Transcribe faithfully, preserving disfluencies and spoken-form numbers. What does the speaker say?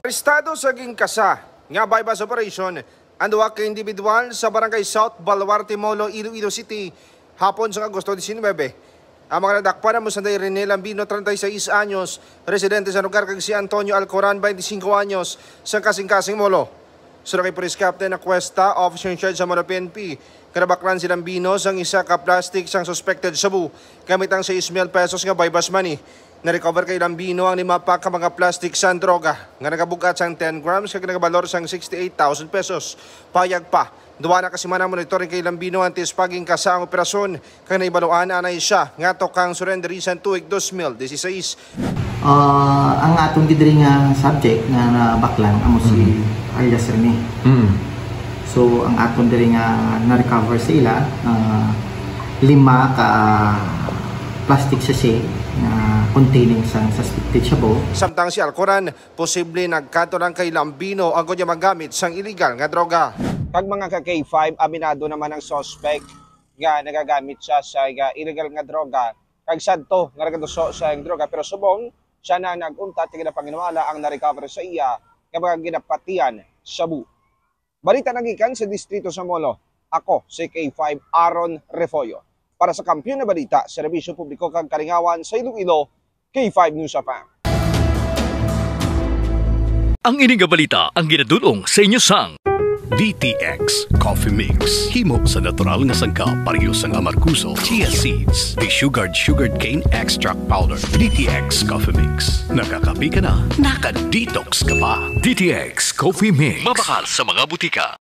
Arestado sa ginkasa nga buy-bust operation ang duha ka individual sa Barangay South Baluarte, Molo, Iloilo City, hapon sa Agosto diecinuebe. Ang mga nadakpan amo sanday Rene Lambino, treinta y seis anyos, residente sa lugar, kag si Antonio Alcoran, veinticinco anyos, sang kasing-kasing Molo. Suno kay Police Captain Acuesta, officer in charge sa Molo P N P, nga nabaklan si Lambino sang isa ka plastic sang suspected shabu gamit ang sais mil pesos nga buy-bust money. Na-recover kay Lambino ang lima pack ka mga plastic sang droga nga nagabug-at sang ten grams kag nagabalor sang sixty-eight thousand pesos. Payag pa, duha na ka semana monitoring kay Lambino antes pa ginkasa ang operasyon, kag nahibaluan anay sia nga tukang surrender sang tuig dos mil dieciséis. Ah, ang aton gid diri nga subject nga nabaklan amo si alias Rene. So ang aton diri nga na-recover sa ila, ah, lima ka plastic sachet nga containing sang suspected shabu. Samtang si Alcoran, posible nagkadto lang kay Lambino ang kunya magamit sang illegal nga droga. Kag mga ka K five, aminado naman ang suspect nga nagagamit siya sa, ah, illegal nga droga, kag sadto nga nagaduso sa iyang droga, pero subong siya na nag-untat kag ginapanginwala ang na-recover sa iya nga mga ginapatian shabu. Balita nagikan sa distrito sa Molo, ako si K five Aaron Refollo. Para sa Kampiyon na Balita, Serbisyo Publiko kag Kalingawan sa Iloilo, K five News F M. Ang ini nga balita ang ginadul-ong sa inyo sang D T X Coffee Mix. Himo sa natural nga sangkap, pareho sang amargoso, chia seeds, desugared sugarcane extract powder. D T X Coffee Mix. Nakakape ka na, naka-detox ka pa. D T X Coffee Mix. Mabakal sa mga butika.